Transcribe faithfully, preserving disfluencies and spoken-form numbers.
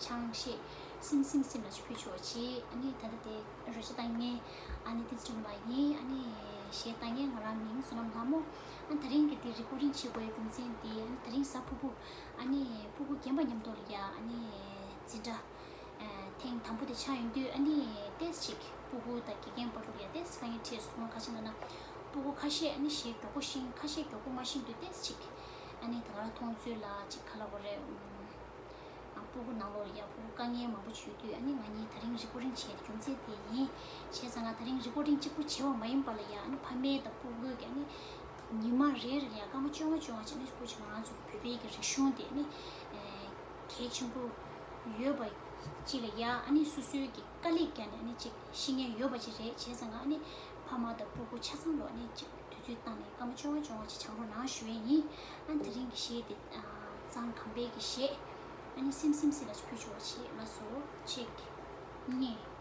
ཆང་ཤས་སིམ་སིམ་སིམ་ལ་ཕུལ་ཆོག་ཅིག་ཨ་ནི་ད་ལྟ་དེ་རོལ་ཆ་བཏང་མཁན་ཨ་ནི་ཏི་ཙི་ཀྲུང་ལགས་ཡིན། ཨ་ནི་གཞས་བཏང་མཁན་ང་རང་མིང་བསོད་ནམས་ལྷ་མོ། ཨ་ནི་ད་རིང་གི་དེ་རི་ཀོར་ཌིང་བྱེད་དགོས་ཡའི་རྒྱུ་མཚན་དེ་ཨ་ནི་ད་རིང་གཟའ་ཕུར་བུ་ཨ་ནི་ཕྲུ་གུ་རྒན་པ་མཉམ་དུ་ལ་ཡ་ཨ་ནི་འཛིན་གྲྭ་ཐེངས་དང་པོ་དེ་ཆགས་ཡོང་དུས་ཨ་ནི་ཏོག་ཙམ་ཅིག་ཕྲུ་གུ་དང་དགེ་རྒན་བར་དུ་ལ་ཡ་ཏོག་ཙམ་དཀའ་ངལ་འཕྲད་སོང་། ཁ་ཤས་ན་ན་ཕྲུ་གུ་ཁ་ཤས་ཨ་ནི་གཞས་མགྱོགས་པོ་ཤེས། ཁ་ཤས་མགྱོགས་པོ་མ་ཤེས་དུས་ཏོག་ཙམ་ཅིག་ཨ་ནི་ད་ག་རང་མཐོང་ཚུལ་ལ་ཅིག་ག་ལབ་དགོས་རེད། ཨ་ཕྲུ་གུ་ནང་ལོགས་ལ་ཡ་ཕྲུ་གུ་དཀའ་ངལ་མང་པོ་བྱུང་དུས་ཨ་ནི་ང་གཉིས་ད་རིང་རི་ཀོར་ཌིང་བྱས་རྒྱུ་མཚན་དེ་ཡིན། བྱས་ཙང་ང་ད་རིང་རི་ཀོར་ཌིང་གཅིག་པུ་བྱས་པ་མ་ཡིན་པ་ལ་ཡ་ཨ་ནི་ཕ་མའི་དང་ཕྲུ་གུའི་གི་ཨ་ནི་ཉི་མ་རེ་རེ་ལ་ཡ་སྐར་མ་བཅོ་ལྔ་བཅོ་ལྔ་བྱས་ན་ཁོ་ཅིག་ང་རང་ཚོ་བོད་པའི་གི་རིག་གཞུང་དེ་ཨ་ནི་གལ་ཆེན་པོ་ཡོད་པ་ཅིག་ལ་ཡ་ཨ་ནི་སོ་སོའི་གི་དཀའ་ལས་བརྒྱབ་ནས་ཨ་ནི་ཅིག་ཤེས་མཁན་ཡོད་པ་ཅིག་རེད། བྱས་ཙང་ང་ཨ་ནི་ཕ་མ་དང་ཕྲུ་གུ་ཆ་ཚང་ལ་ཨ་ནི་ཅིག་དུས་ཚོད་བཏང་ནས་སྐར་མ་བཅོ་ལྔ་བཅོ་ལྔ་ཅིག་སྦྱང་རོགས་གནང་ཞུ་ཡས་ཡིན། ཨ་ནི་དེ་རིང་གི་གཞས་དེ་ཨ་གཙང་གམ་པའི་གི་གཞས་ཨ་ནི་སིམ་སིམ་སིམ་ལ་ཕུལ་ཆོག་ཅིག་ལགས་སོ། གཅིག་གཉིས།